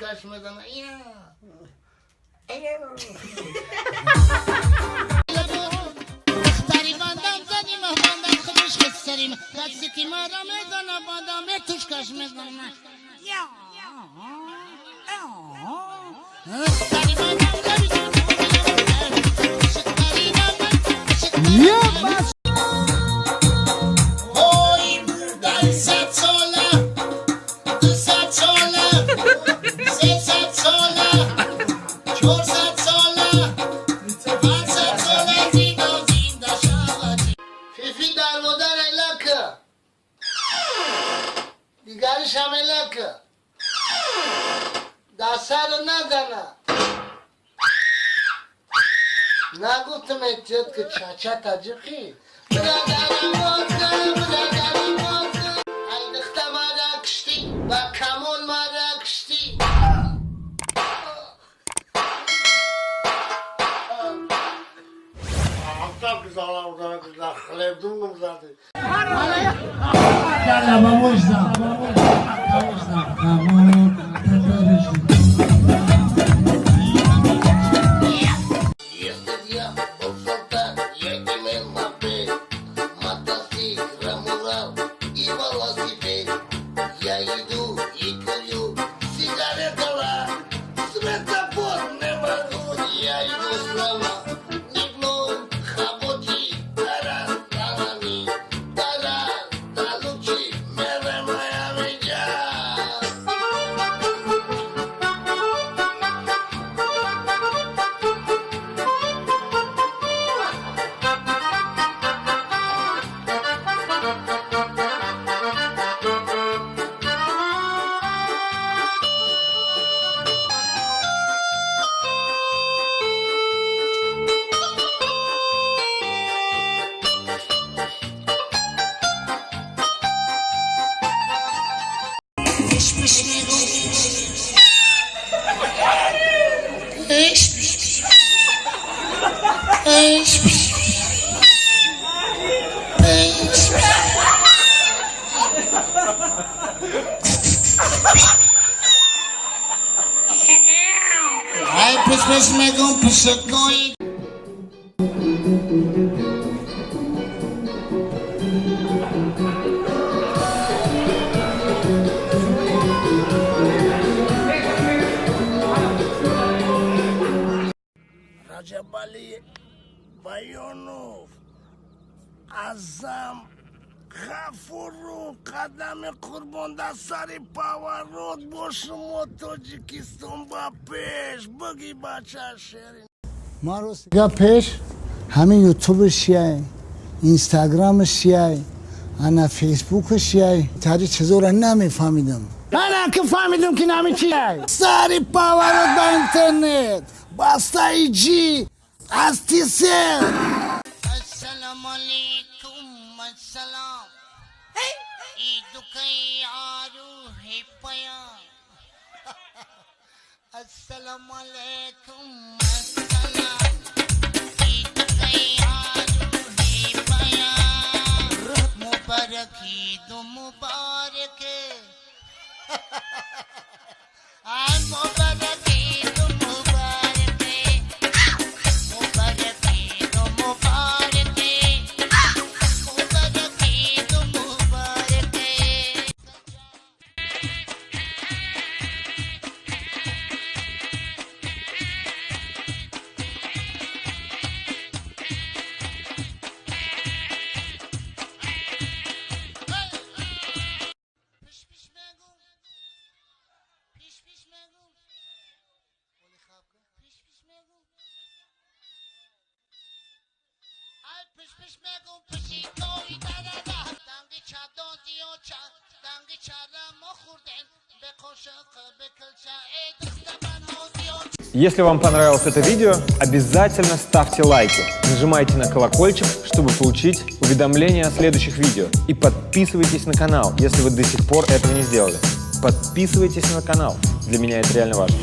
Каш мезана. Духтари бандам, зани маҳбандам, худаш хисарим, касе ки мара мезана, бандам метушкаш мезана. Духтари бандам, зани. Ёба. Ой, мурдай 100 сола, 200 сола, 300 сола, 400 сола, 500 сола, зинда, зинда шавад. Фифи дар модар элака. Дигаришам элака. Дар сар назана. Нагуфтам, эҳтиёт ки чача таҷиқӣ. Бародарам, бародарам, ай духта мара киштӣ ва камон мара киштӣ. Афтоб хлебдун гумзади. Yalla, babojna. Babojna. Если я был солдат, я имел мопед, мотоцикл, Урал и велосипед. Я иду и курю сигаретала, светофор не могу, я иду справа, неплохо хоботи, таран, тарани, таран, талучи, мере моя видя. Пиш пиш мегум. Пиш пиш. Пиш пиш. Пиш пиш. Ай, пиш пиш мегум, пишакои. Раҷабали Баёнов, Азам Ғафуров, қадами қурбон дар сари поворот бо шумо. Тоҷикистон ба пеш, буги бача шерин. Ма ростига пеш ҳамин ютубш яй, инстаграмш яй, ана фейсбукш яй, тари чизоро намефаҳмидам. Ана ки фаҳмидам, ки нами чи яй, сари поворот ба интернет бастаи ҷи аз тисел. Ассалому алайкум, ассалом. Идукай аруҳи паём. Ассалому алайкум, ассалом. Идукай аруҳи паём. Муборак, Иду муборак. Ай, муборак, Иду муборак. Муборак, Иду муборак. Муборак, Иду муборак. Пиш пиш мегум. Пиш пиш мегум. Пиш пиш мегум. Ай, пиш пиш мегум, пишикои дарада. Данги чадозиоча, данги чара мо хӯрдем. Бе қошиқ, бе килча, эй духтаран. Если вам понравилось это видео, обязательно ставьте лайки, нажимайте на колокольчик, чтобы получить уведомления о следующих видео. И подписывайтесь на канал, если вы до сих пор этого не сделали. Подписывайтесь на канал. Для меня это реально важно.